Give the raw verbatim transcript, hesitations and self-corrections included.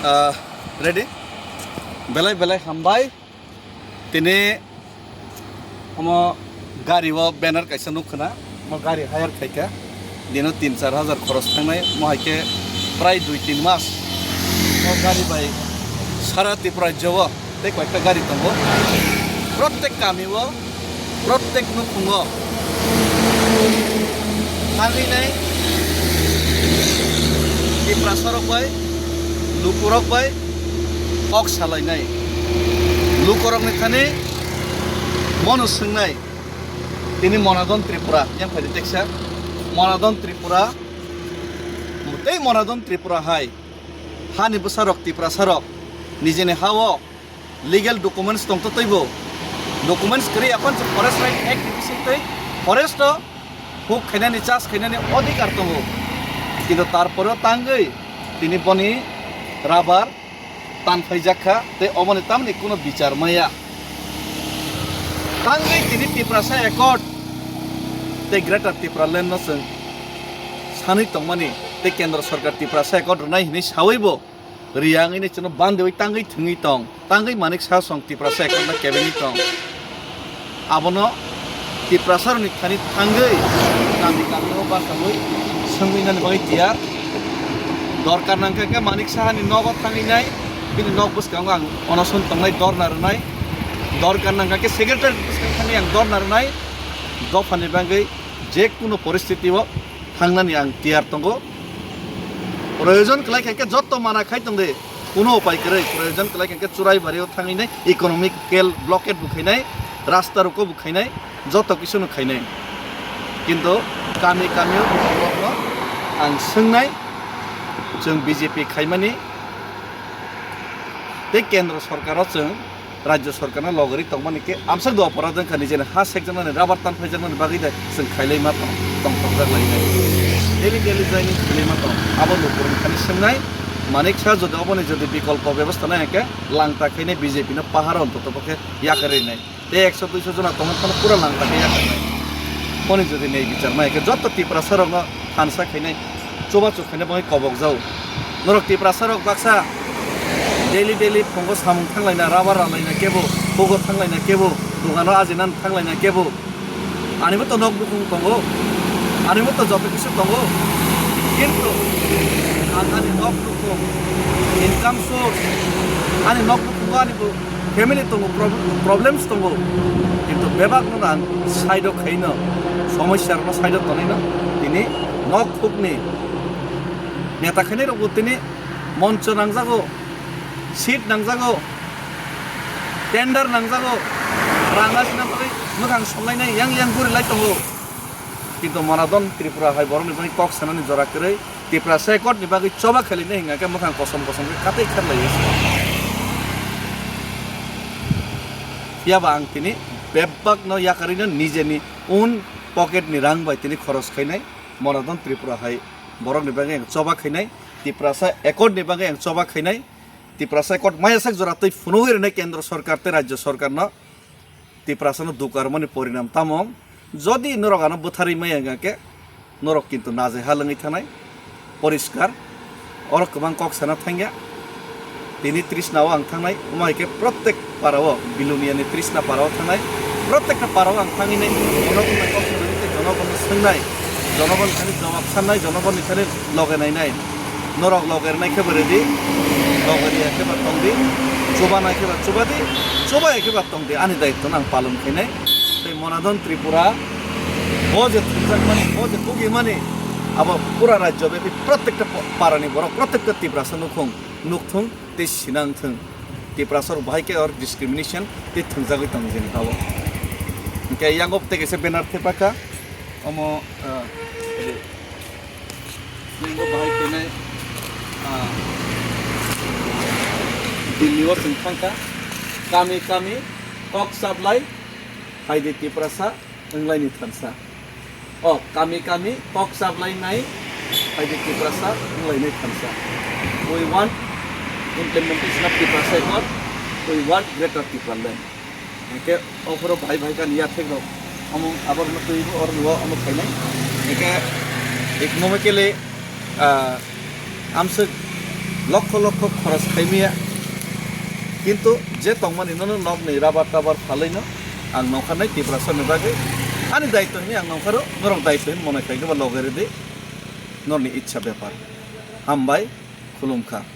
Ah, ready? Belai belai hambai. Tini omo gari o banner kaisa nukha na, omo gari hire khaikha. Dino tin char hajar khoros thangnai, omo hai khe prai dui tin mas o gari bai sara Tripura rajyo o tei koyekta gari tongo. Protek kami o, protek nukhung o thangwi nai Tiprasa rok bai, lukurok bai kok salainai. Lukurokni thani bono swngnai, tini Monadon Tripura, yang phaidi teksa Monadon Tripura, tei Monadon Tripura hai hani bwsarok, Tiprasarok nijini ha-o legal documents tongtotwibo, documents kwrwi, aphano forest right act ni bisingtwi forest o huk khainani, chas khainani odhikar tongo, kintu tarpore tangwi tini boni rubber tanphaijak kha, tei oboni tamni kuno bichar maya. Tangwi tini Tiprasa Accord tei Greater Tipraland no chwng sanwi tongmani tei Kendra Sorkar Tiprasa Accord rwnai hinwi sawibo riyangwi ni chwngno bandewi tangwi thwngwi tong, tangwi manik sa song Tiprasa Accord no kebengwi tong. Abono Tiprasarokni thani thangwi kami kami o bachawi swngwi nani bagwi tiyar. Dorkar nangkha khe Manik Sahani nogo thangwi nai, bini nok bwskango ang onoson tongnai, dorna rwnai. Dorkar nangkha khe secretary bwskang thangwi ang dorna rwnai. Dophani bagwi je kuno poristiti o thangnani ang tiyar tongo. Proyojon kwlai kha khe jotto mana khai tong de, kuno upai kwrwi. Proyojon kwlai kha khe Churaibari o thangwi nai economical blockade bo khainai, rasta roko bo khainai, jotto kisu no khainai. Kintu kami kami o borokno ang swngnai, chwng B J P khaimani tei kendro sorkar o chwng Rajya Sorkarno logori tongmani khe amswk dophora wngkha nijeni ha sekjaknani, rubber tan phaijaknani bagwi de chwng khailai ma tong, tongthokjak lainai. Daily daily joining khailai ma tong. Abo lukurokni thani swngnai, Manik Saha jodi oboni jodi bikolpo bebostha nai hwnkhe langta khainai B J P no pahar ontoto bo khe yakarwi nai. Tei ekso duiso jona tongma phano pura langta khe yakarnai. Boni jodi nei bichar ma hwnkhe joto Tiprasa rokno thansa khainai, chubachu khainai bagwi kobok jao. Norok Tiprasa rok baksa daily daily phungo samung thanglaina, rubber ralaina kebo, hugo thanglaina kebo, dogano ajinani thanglaina kebo. Ani bo to nok bukhung tongo, ani bo to joto kisu tongo, kintu ang ani nok bukhung, income source, ani nok bukhungo ani bo family tongo, prob-, problems tongo, kintu bebak no ang side o khaino, somosya rokno side o tonwi no tini nok khukni neta khainai rokbo tini moncho nangjago, seat nangjago, tender nangjago, rang asina bagwi mwkhang songlainai yang yang guri lai tongo. Kintu Monadon Tripura hai borokni bagwi kok sanani jora kwrwi, Tiprasa Accord ni bagwi choba khailini hingkha khe mwkhang kosom kosom khe katai kharlaiwi se. Phiya ba ang tini bebak no yakarwi no nijeni own pocket ni rang bai tini khoros khainai, Monadon Tripura hai borokni bagwi ang choba khainai, Tiprasa Accord ni bagwi ang choba khainai, Tiprasa Accord maya sak jora twi phunugwi rwnai Kendro Sorkar tei Rajya Sorkar no. Tiprasano dukarmani porinam tamo? Jodi norok ano bwtharwi maya wngkha khe, norok kintu najai ha lwngwi thangnai, poriskar. Oro kwbang kok sana thangya. Tini trisna o ang thangnai, omo hai khe protek para o, Biluniani trisna para o thangnai, protekta para o ang thangwi nai, jonogon bai kok sanani tei jonogon no swngnai, jonogon thani jawab sannai, jonogon ni thani loge nainai. Norok loge rwnai khe bo ready, loge riya khe ba tong di, chubanai khe ba chuba di, chubaya khe ba tong di, ani daitwno ang palon khainai. Tei Monadon Tripura bo je thumjakmani, bo je kugimani, abo pura rajyo byapi protekta pa-, parani borok, protekta Tiprasa nukhung, nukthung tei sinang thung. Tiprasa rok bahai khe or discrimination tei thwngjagwi tong jeni abo. Hwnkhe yango tei kaisa banner thepakha, omo, ah, Chwng bo bahai khainai, ah, Delhi o chwng thangkha. Kami kami kok chaplai, phaidi Tiprasa wnglaini thansa. O kami kami kok chaplai nai, phaidi Tiprasa wnglaini thansa. We want implementation of Tiprasa Accord, we want Greater Tipraland. Hingke o phoro bahai bahai kani yathek rok omo aborno twi bo oro luo omo khainai. Hingke economically, ah, amswk lokho lokho khoros khaimaya, kintu je tongmani nono nokni rabar tabar phalwino ang nongkha nai Tiprasani bagwi ani daityo hinwi ang nongkharo, norok daityo hinwi mone khaikhe ba loge rwdi, norni ichha bepar. Hambai, khulumkha.